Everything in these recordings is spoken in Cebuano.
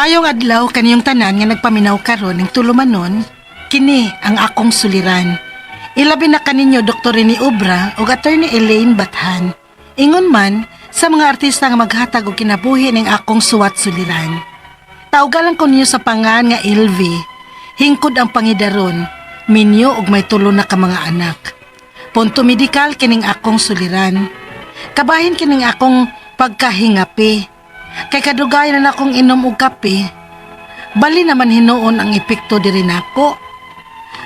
Mayong adlaw kaniyong tanan nga nagpaminaw karon ning tulumanon, kini ang akong suliran. Ilabi na kaninyo Dr. Rene Obra ug Attorney Elaine Bathan. Ingon man sa mga artista nga maghatag og kinabuhi ning akong suwat suliran. Tawgalan ko ninyo sa pangan nga LV, hingkod ang pangidaron, minyo og may tulo na ka mga anak. Punto medikal kining akong suliran. Kabahin kining akong pagkahingapi. Kay kadugayan na akong inom og kape, bali naman hinuon ang epekto diri nako.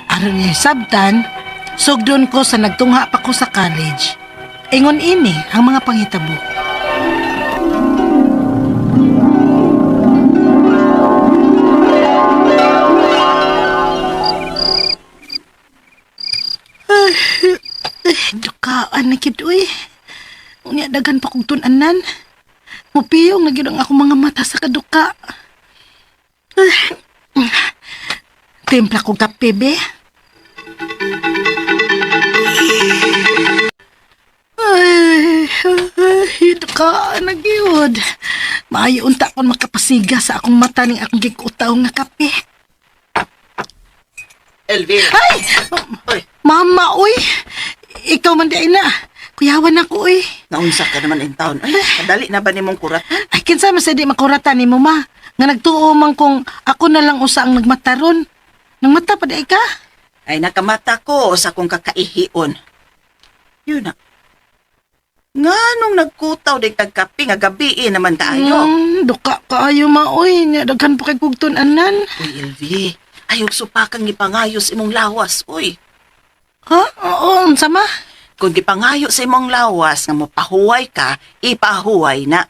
Aron niya sabtan, sugdon ko sa nagtungha pa ko sa college. Ingon ini ang mga panghitabo. Ay, dukaan na gid uy. Unya daghan pa kong tun-anan. Mupiyong na gyud ang akong mga mata sa kaduka. Ay, timpla kong kape, be. Ay, ay, dukaan na gyud. Maayo unta kon makapasiga sa akong mata ning akong gikutaw nga kape. Elvin. Ay! Oy. Mama, uy! Ikaw man di ay na. Kuyawan ako, uy. Naunsa ka naman in town. Ay, kadali na ba nimong kuratan? Ay, kinsa man sa di makuratan ni mo, ma. Nga nagtuo man kung ako na lang usa ang nagmataron. Nang mata pa di ay ka? Ay, nakamata ko sa akong kakaihion. Yun na. Nga nung nagkutaw di tagkape nga gabi naman tayo. Duka kaayo, ma, uy. Nya, daghan pa kay kugtun-anan. Uy, LV, ayog supakang gipangayos imong lawas, uy. Ha? Oo, unsa ma? Kung gipangayo sa imong lawas nga mopahuway ka, ipahuway na.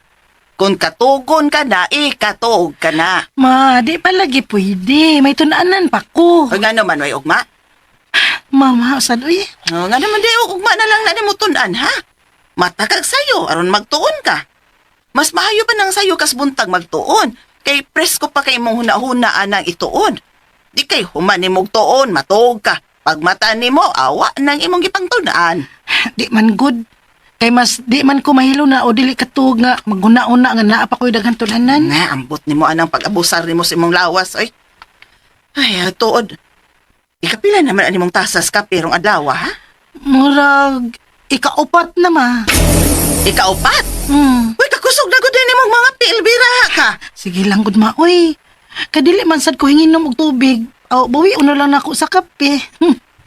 Kung katugon ka na, ikatuog ka na. Ma, di pa lagi pwede. May tun-anan pa ko. Uy, nga naman, way ugma. Mama, usad, uy. Oh, nga naman di, ugma na lang na nimo tun-an, ha? Matakag sayo, aron magtuon ka. Mas maayo pa nang sayo kas buntag magtuon. Kay presko pa kay imong huna-huna anang ituon. Di kay human nimog tuon, matuog ka. Pag mata nimo, awa nang imong gipangtun-an. Di man good. Kay mas di man ko mahilo na o dili katuog nga maghuna-una nga naa pa ko'y daghan tun-anan. Nga, ambot nimo anang pag-abusar nimo sa imong lawas, oy. Ay, tuod. Ikapila naman ang imong tasas ka perong adlaw, ha? Murag ikaupat na ma. Ikaupat. Hmm. Uy, kakusog na gud nimong mga pilbira ka. Sige lang gud ma, oy. Kadili man sad ko hinginom og tubig. Aw, bawi una lang nako sa kape.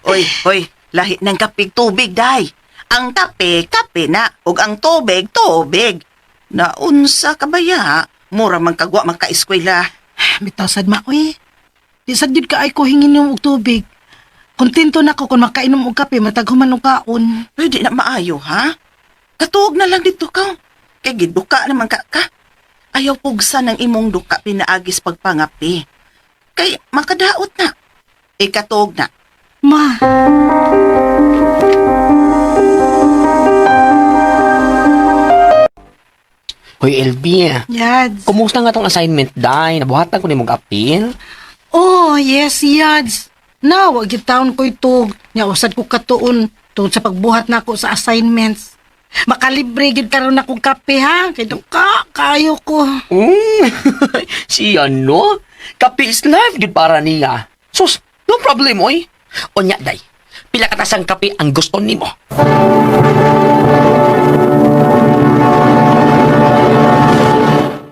Oy, oy, lahi ng kapig tubig, day. Ang kape, kape na. Ug ang tubig, tubig. Naunsa ka ba ya? Mura man kagwa magka-eskwela. Bitaw sad ma, oy. Di sad gyud ka ay ko hinginom og tubig. Kontento na ko kung makainom og kape matag human og kaon. Uy, di na maayo, ha? Katuog na lang dito ka. Kay giduka naman ka ka. Ayaw pugsa ng imong duka pinaagis pagpangapi. Kay makadaot na. Ikatuog na. Ma, Hoy, LB. Yads. Kumusta nga tong assignment, day? Nabuhatan ko ni mong appeal. Oh, yes, Yads. Na, wag gyud taon ko itog. Nya usad ko katuon tungod sa pagbuhat nako sa assignments. Makalibre gyud karon akong kape ha. Kay duka kaayo ko. Si ano? Kape is life gyud para niya. Sus, no problem, oy. Onya, day. Pila ka tasang kape ang gusto nimo?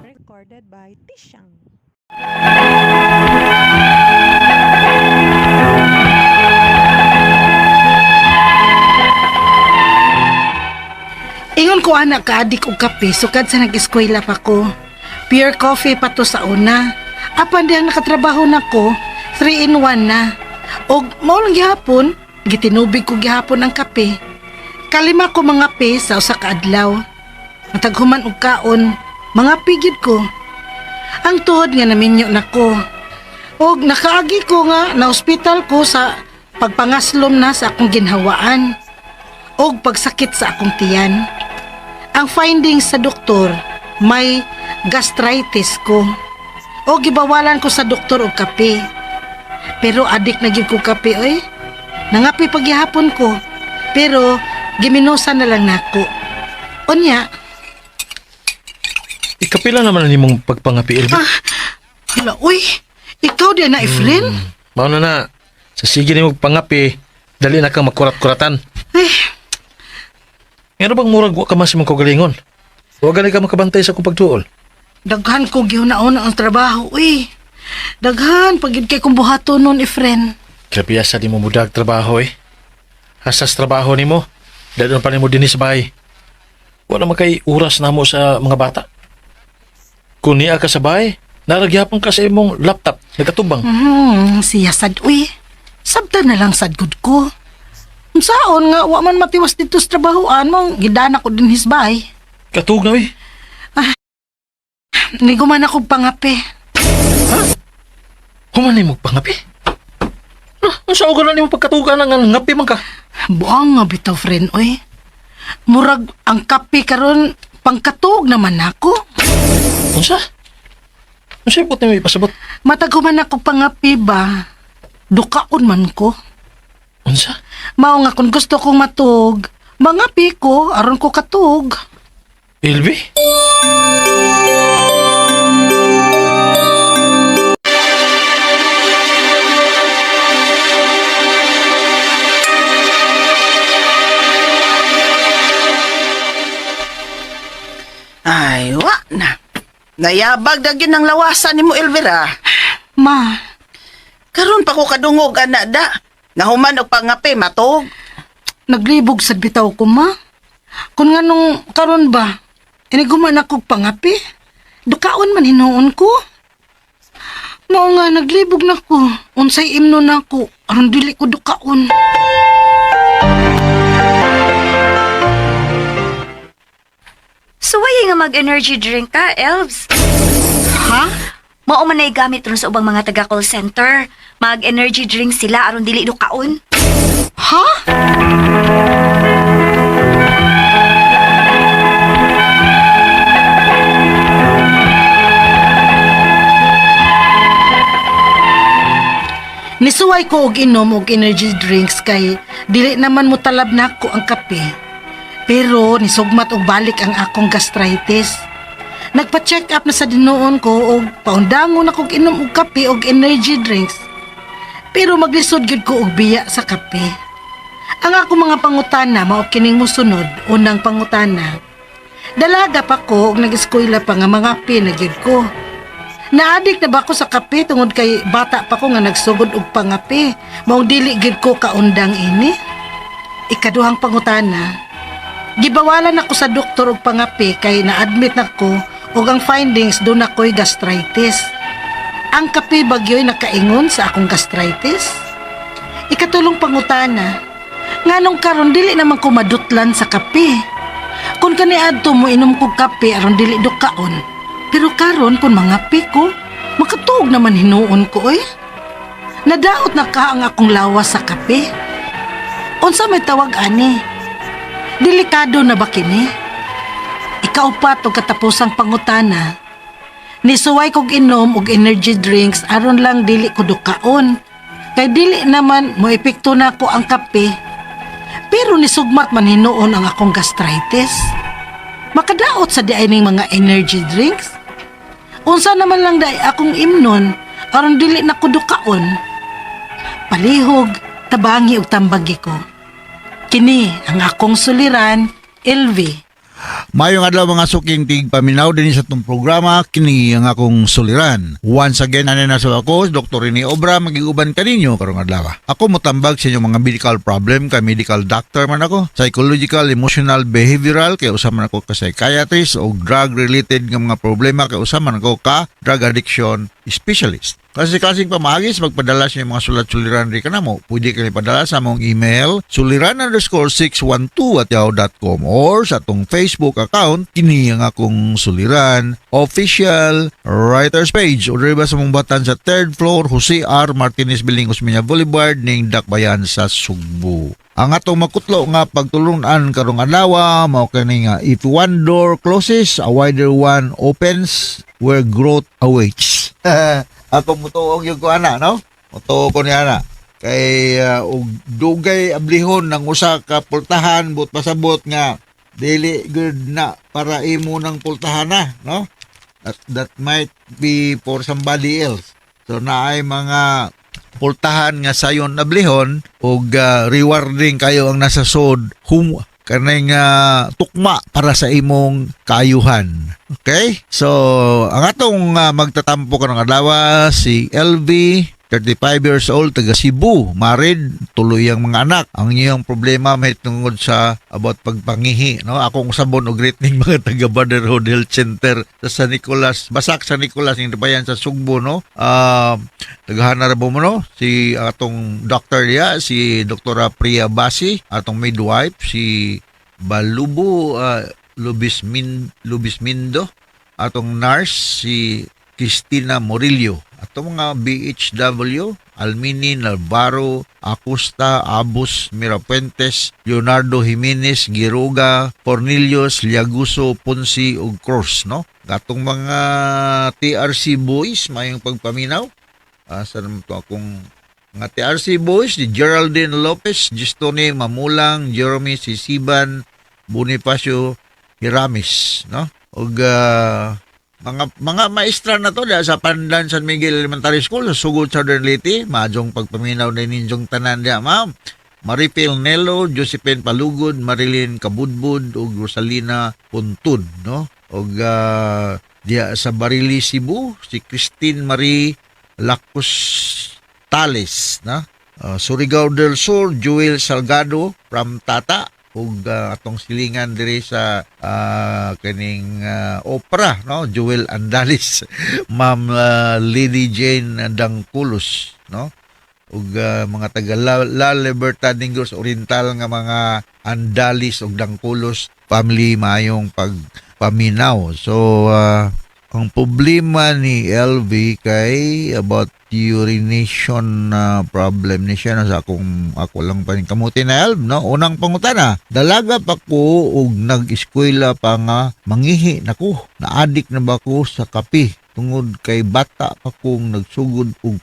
Recorded by Tishang. Ingon ko anak ka adik og kape sukad sa nag-eskwela pa ko. Pure coffee pa to sa una. Apan diyang nakatrabaho na ko, 3 in 1 na. Og mao lang gihapon, gitinubig ko gihapon ang kape. Kalima ko mga pe sa usa ka adlaw. Matag human og kaon, mga pigid ko. Ang tuhod nga naminyo na ko. Og nakaagi ko nga na ospital ko sa pagpangaslom na sa akong ginhawaan og pagsakit sa akong tiyan. Ang findings sa doktor, may gastritis ko. O gibawalan ko sa doktor og kape. Pero adik na gyud ko kape oy. Nangape paghihapon ko. Pero giminusan na lang nako. Unya, Ikapila naman ang imong pagpangapi, Elvin. Hala, uy, ikaw di na, Efren? Mao na na. Sa sige nimo pangapi, dali na kang magkurat-kuratan. Eh, Ngano bang murag wa ka man sa imong kaugalingon? Wa gani ka makabantay sa akong pagtuol. Daghan ko gihuna-una ang trabaho, uy. Daghan pagid kay kong buhaton nun, Efren. Grabe sa di mo mudag trabaho eh. Hasas trabaho nimo. Dadon pa nimo dinhi sa bahay. Wala man kay oras namo sa mga bata. Kung niya ka sa bahay, naragyapon ka sa imong laptop, nagkatubang. Siya sad, uy. Sabta na lang sad gud ko. Unsaon nga wa man matiwas dito sa trabahoan mo, gidana ko din hisbay. Katug na eh. Niguman ako pangape. Human nimo pangapi. Ah, unsa og na nimo pagkatugan ang ngapi man ka? Buang nga bitaw, friend, oy. Murag ang kape karon pangkatuog naman ako. Unsa? Unsa ibot nimo ipasabot? Matag human ako pangapi ba? Dukaon man ko. Unsa? Mao nga kung gusto kong matug, mangapi ko aron ko katug. Ilbi? Ay, wa na. Nayabag na gyud ang lawasan nimo, Elvira. Ma, Karon pa ko kadungog ana da. Nahuman og pangape matog. Naglibog sa bitaw ko, ma. Kung nga nung karon ba, iniguman ako pangapi. Dukaon man hinuon ko. Mao nga, naglibog na ko. Unsay imno na ko, aron dili ko dukaon. Suway nga mag-energy drink ka, Elves. Ha? Mao man ay gamit ron sa ubang mga taga call center. Mag-energy drink sila aron dili dukaon. Ha? Nisuway ko og inom og energy drinks kay dili naman mo talab nako ang kape. Pero nisugmat og balik ang akong gastritis. Nagpa-check up na sa dinuon ko og paundangon ako og inom og kape og energy drinks. Pero maglisod gyud ko og biya sa kape. Ang ako mga pangutana mao kining mosunod, unang pangutana. Dalaga pa ko og nag-eskwela pa nga mga na gyud ko. Naadik na ba ko sa kape tungod kay bata pa ko nga nagsugod og pangape. Maong dili gyud ko kaundang ini. Ikaduhang pangutana. Gibawalan ako sa doktor og pangape kay na-admit na ko og ang findings doon ako'y gastritis. Ang kape bagyo'y nakaingon sa akong gastritis. Ikatulong pangutana, nganong karon dili naman ko madutlan sa kape. Kung kaniadto mo inom kog kape aron dili dukaon. Pero karon kung mangape ko, makatuog naman hinuon ko oy. Nadaot na ka ang akong lawas sa kape. Unsa may tawag ani? Delikado na ba kini? Ikaupat og katapusang pangutana. Nisuway kog inom og energy drinks aron lang dili ko dukaon. Kay dili naman mo epekto na ko ang kape. Pero nisugmat man hinuon ang akong gastritis. Makadaot sa diay ning mga energy drinks. Unsa naman lang day akong imnon aron dili na ko dukaon. Palihog, tabangi og tambagi ko. Kini ang akong suliran, LV. Mayong adlaw mga suking tig paminaw din sa itong programa kini ang akong suliran. Once again ani na sa ako Dr. Rene Obra magiguban kaninyo karong adlaw. Ako motambag sa inyong mga medical problem kay medical doctor man ako, psychological, emotional, behavioral kay usa man ako ka psychiatrist o drug related nga mga problema kay usa man ako ka drug addiction specialist. Kasi kasing pamahagis, magpadala sa inyong mga sulat-suliran rin ka na mo. Pwede kayo padala sa among email, suliran_612@yahoo.com or sa atong Facebook account, kini ang akong suliran official writers page. O ba sa mong batan sa third floor, Jose R. Martinez Building, Osmeña Boulevard, ning Dakbayan sa Sugbo. Ang atong makutlo nga pagtulunan karong adlaw mao kani nga if one door closes, a wider one opens where growth awaits. Ako mutuog yung ko ana, no? Mutuo ko niya ana. Kay og dugay ablihon ng usa ka pultahan but pasabot nga dili good na para imo ng pultahan na, no? That might be for somebody else. So naay mga pultahan nga sayon ablihon ug rewarding kayo ang nasa sod hum kaning tukma para sa imong kaayuhan. Okay? So, ang atong magtatampo karong adlaw, si LV, 35 years old, taga Cebu, married, tuloy ang mga anak. Ang iyang problema may tungod sa about pagpangihi, no? Akong usabon og greeting mga taga Brotherhood Health Center sa San Nicolas, Basak San Nicolas, yung bayan sa Sugbo, no? Tagahana ra mo, no? Si atong doctor niya, si Dr. Priya Basi, atong midwife, si Balubo Lubismindo, atong nurse, si Cristina Morillo. Atong mga BHW, Almini Navarro, Acosta, Abus, Mirapuentes, Leonardo Jimenez, Giroga, Cornelius, Liaguso, Ponce ug Cruz, no? Atong mga TRC boys, mayong pagpaminaw. Asa naman to akong mga TRC boys, si Geraldine Lopez, Gistone Mamulang, Jeremy Sisiban, Bonifacio Hiramis, no? Ug mga maestra na to da sa Pandan San Miguel Elementary School sa Sugod, Southern Leyte, maayong pagpaminaw na ninyong tanan diya, ma'am. Maripil Nelo, Josephine Palugod, Marilyn Kabudbud ug Rosalina Puntud, no? Ug diya sa Barili, Cebu, si Christine Marie Lacus Tales, no? Surigao del Sur, Joel Salgado from Tata ug atong silingan diri sa kaning opera, no, Joel Andalis, Ma'am Lady Jane Dangculus, no, ug mga taga La Libertad Negros Oriental nga mga Andalis ug Dangculus family, maayong pagpaminaw. So ang problema ni LV kay about urination na problem ni siya, no, sa akong ako lang pa kamuti na Elv, no. Unang pangutana: dalaga pa ko ug nag-eskwela pa nga mangihi na ko. Na-addict na ba ko sa kape tungod kay bata pa kong nagsugod og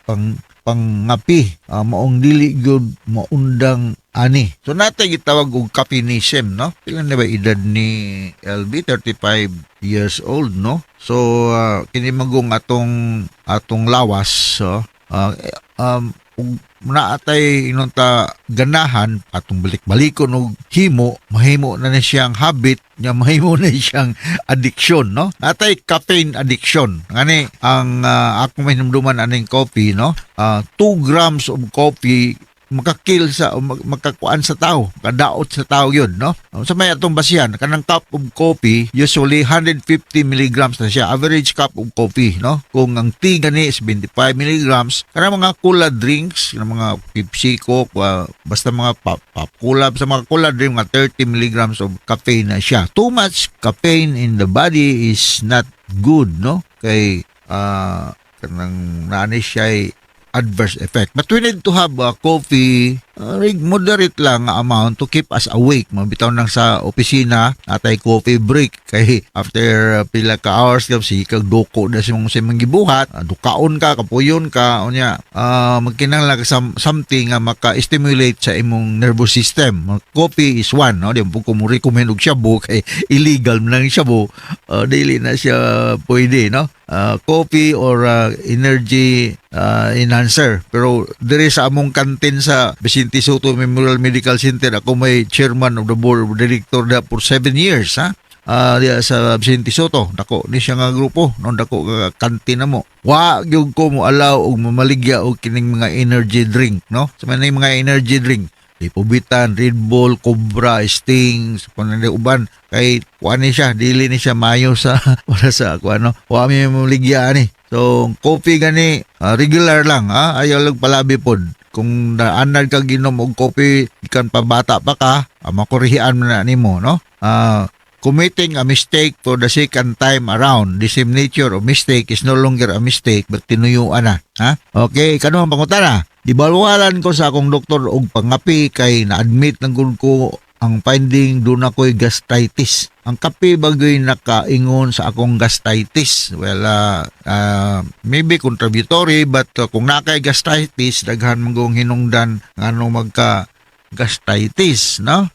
pangapi, maong dili gyud maundang ani? So natay gitawag og caffeinism, no? Pila na ba edad ni LB? 35 years old, no? So kini magong atong atong lawas, so ug naatay inon ta ganahan atong balik-balikon og himo, mahimo na ni siyang habit nya, mahimo na siyang addiction, no? Natay caffeine addiction. Ngani ang akong mahinumduman aning coffee, no, 2 grams of coffee makakill sa o makakuan sa tao, kadaot sa tao yun, no? Sa may atong basihan, kanang cup of coffee, usually 150 milligrams na siya, average cup of coffee, no? Kung ang tea gani is 25 milligrams, kanang mga cola drinks, kanang mga Pepsi, Coke, basta mga pop, pop cola, sa mga cola drink, mga 30 milligrams of caffeine na siya. Too much caffeine in the body is not good, no? Kay kanang naani siya ay adverse effect. But we need to have coffee, moderate lang nga amount to keep us awake. Mabitaw nang sa opisina, atay coffee break. Kay after pila ka hours, ka si kag duko na sa imong gibuhat, dukaon ka, kapuyon ka, unya, magkinahanglan ka something nga maka-stimulate sa imong nervous system. Coffee is one, no? Di mo ko mo recommend og shabu kay illegal man lang shabu. Dili na siya pwede, no? Coffee or energy enhancer. Pero diri sa among kantin sa Vicente Sotto Memorial Medical Center, ako may chairman of the board of director da for 7 years, ha? Diya sa Vicente Sotto, dako ni siya nga grupo, no, dako nga kantin na mo. Wa gyud ko mo allow og mamaligya og kining mga energy drink, no? Sa man mga energy drink, Lipovitan, Red Bull, Cobra, Sting, sa kung ano uban kay kuan ni siya, dili ni siya mayo sa para sa kuan, no. Wa mi maligya ani. So coffee gani regular lang, ha, ayaw lang palabi pod. Kung naanad ka ginom og coffee gikan pa bata pa ka, makurihian man na nimo, no? Committing a mistake for the second time around, the same nature of mistake is no longer a mistake but tinuyuan na, ha? Okay, kanuhang pangutana: gibawalan ko sa akong doktor og pangapi kay na-admit ng gud ko, ang finding duna ko'y gastritis. Ang kape bagoy nakaingon sa akong gastritis? Well, maybe contributory, but kung nakay gastritis, daghan man gong hinungdan ngano magka gastritis, no?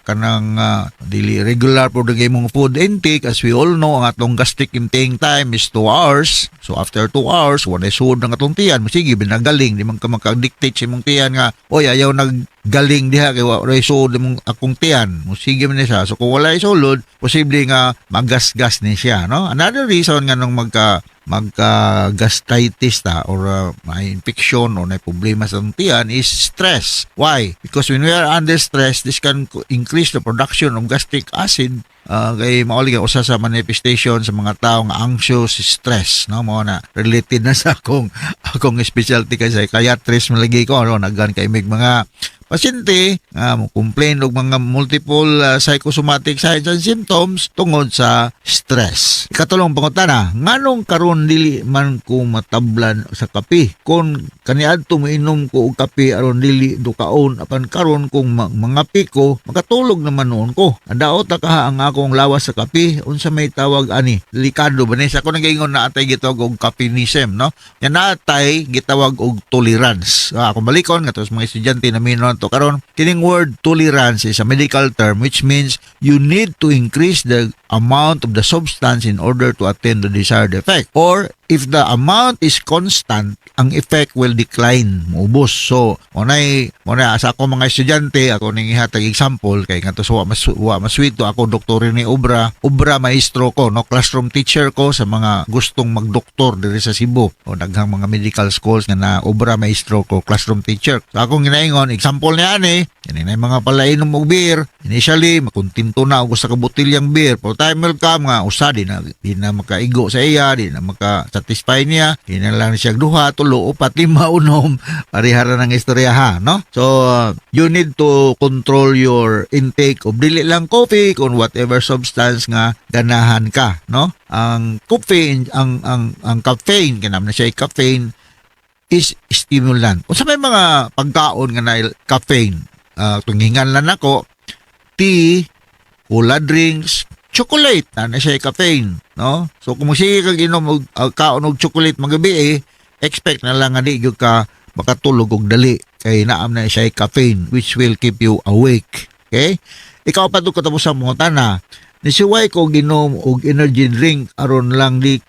Kanang dili regular po ang imong food intake. As we all know, ang atong gastric emptying time is 2 hours. So after 2 hours, wala suod ang atong tiyan, sige binagaling. Di man ka maka-dictate sa imong tiyan nga, "Oy, ayaw naggaling diha kay wa ray suod imong akong tiyan." Mo sige man ni siya. So kung wala sulod, posible nga magasgas ni siya, no? Another reason nga nung magka magka gastritis ta or may infection or may problema sa atong tiyan is stress. Why? Because when we are under stress, this can increase the production of gastric acid. Kay mao lagi usa sa manifestation sa mga tao nga anxious, stress, no? Mao na related na sa akong specialty kay psychiatrist man lagi ko, no? Naghan kay mig mga pasyente nga mo complain og mga multiple psychosomatic signs and symptoms tungod sa stress. Ikatulong pangutana, nganong karon dili man ko matablan sa kape? Kung kaniadto moinom ko og kape aron dili dukaon, apan karon kung mangape ko, makatulog naman noon ko. Ang daot ta kaha ang akong lawas sa kape, unsa may tawag ani? Delikado ba ni? Sa ako nagaingon na atay gitawag og caffeinism, no? Yan naatay gitawag og tolerance. Kung balikon nga sa mga estudyante na minon to karon, kining word tolerance is a medical term which means you need to increase the amount of the substance in order to attain the desired effect. Or if the amount is constant, ang effect will decline, muubos. So, munay sa ako mga estudyante, ako ning ihatag example kay nga to sa wa maswito ako doktor ni obra, obra maestro ko, no, classroom teacher ko sa mga gustong magdoktor diri sa Cebu o daghang mga medical schools nga na obra maestro ko, classroom teacher. So akong ginaingon, example niya ani, kini na yung mga palainom og beer, initially makontento na og usa ka botilyang beer, pero time will come nga usa di na makaigo sa iya, di na maka-satisfy niya, di na lang siya duha, tulo, upat, lima, unom, parehara ng istorya ha, no? So, you need to control your intake of dili lang coffee kung whatever substance nga ganahan ka, no? Ang coffee, ang caffeine, kanam na siya caffeine, is stimulant. Unsa may mga pagkaon nga na caffeine? Tunghingan lang nako, tea, cola drinks, chocolate na siya caffeine, no? So kung sige kag inom og kaon og chocolate magabi eh, expect na lang nga di gyud ka makatulog og dali kay naam na siya caffeine which will keep you awake. Okay? Ikaw pa to katapos sa mga tana. Nisuway ko ginom og energy drink aron lang di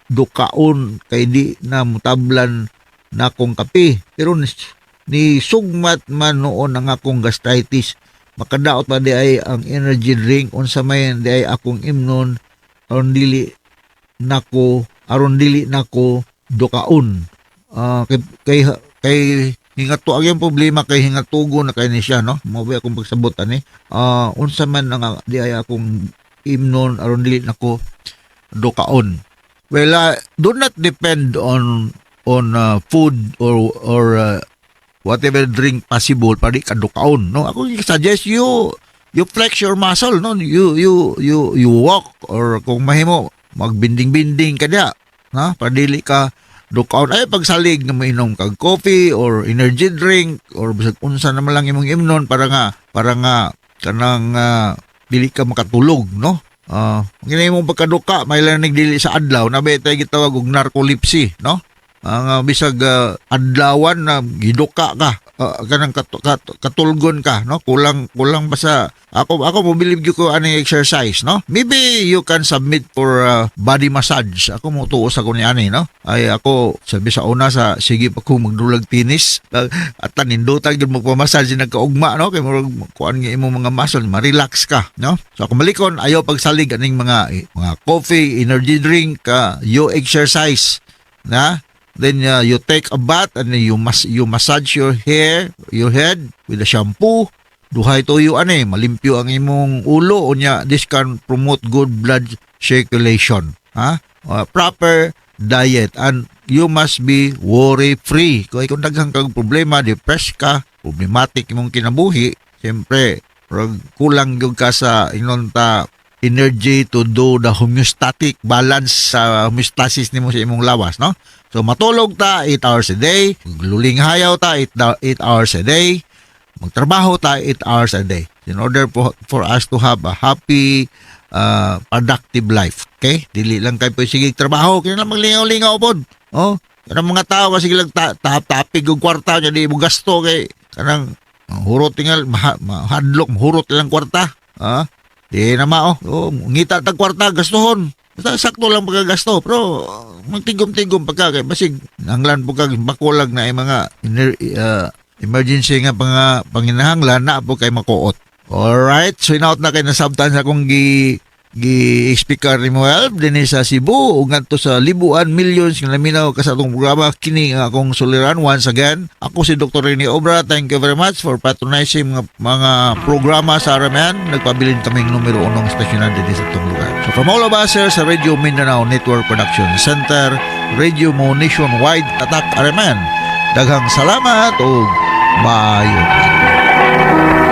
dukaon kay di na mutablan na akong kape. Pero ni sugmat man noon ang akong gastritis. Makadaot pa di ay ang energy drink? Unsa may di ay akong imnon aron dili nako dukaon? Kay hingato ang iyang problema kay hingatugo na kay ni siya, no? Mao ba akong pagsabot ani? Unsa man ang di ay akong imnon aron dili nako dukaon? Well, do not depend on food or whatever drink possible para di ka dukaon, no? Ako suggest you you flex your muscle, no? You walk or kung mahimo magbinding-binding ka diya, no, para dili ka dukaon. Ay pagsalig nga mainom kag coffee or energy drink or bisag unsa naman lang imong imnon para nga kanang dili ka makatulog, no? Ang imong pagkaduka may lang dili sa adlaw na ba gitawag og narcolepsy, no? Ang bisag adlawan na giduka ka, kanang katulgon ka, no? Kulang kulang basta ako mo believe gyud ko ani exercise, no? Maybe you can submit for body massage. Ako mo tuo sa ko ni ani, no? Ay ako sabi sa una sa sige pa ko magdulag tennis at tanindutan gyud mo pa-massage nagkaugma, no? Kay murag kuan nga imong mga muscle ma-relax ka, no? So ako malikon, ayaw pagsalig aning mga coffee, energy drink, you exercise na. Then you take a bath and then you massage your hair, your head with a shampoo. Duhay tuyo ani, malimpyo ang imong ulo. Unya this can promote good blood circulation, ha? Proper diet and you must be worry free. Kung daghan kag problema, depressed ka, problematic imong kinabuhi, siyempre murag kulang gyud ka sa inon ta energy to do the homeostatic balance sa homeostasis nimo sa imong lawas, no? So matulog ta 8 hours a day, magluling hayaw ta 8 hours a day, magtrabaho ta 8 hours a day in order for us to have a happy, productive life. Okay? Dili lang kay sige trabaho, kaya lang maglingaw-lingaw pod. Oh, Kanang mga tao kasi lang tahap-tahapig og kwarta nya di mo gasto kay kanang hurot tingal mahadlok hurot ilang kwarta. Ha? Di na mao. Oh, ngita tag kwarta gastuhon. Basta sakto lang pagkagasto pero magtigom-tigom pagka kay basig nanglan po kag bakulag na ay mga emergency nga mga panginahanglan na po kay makuot. Alright, so inaot na kay nasabtan sa akong gi gi speaker ni Moel dinhi sa Cebu ug ngadto sa Libuan, millions nga naminaw ka sa atong programa. Kini ang akong suliran. Once again, ako si Dr. Rene Obra. Thank you very much for patronizing mga programa sa RMN. Nagpabilin kaming numero unong estasyonan dinhi sa atong lugar. So from all of us here sa Radio Mindanao Network Production Center, Radio Mo Nationwide, Tatak RMN, daghang salamat ug maayong adlaw.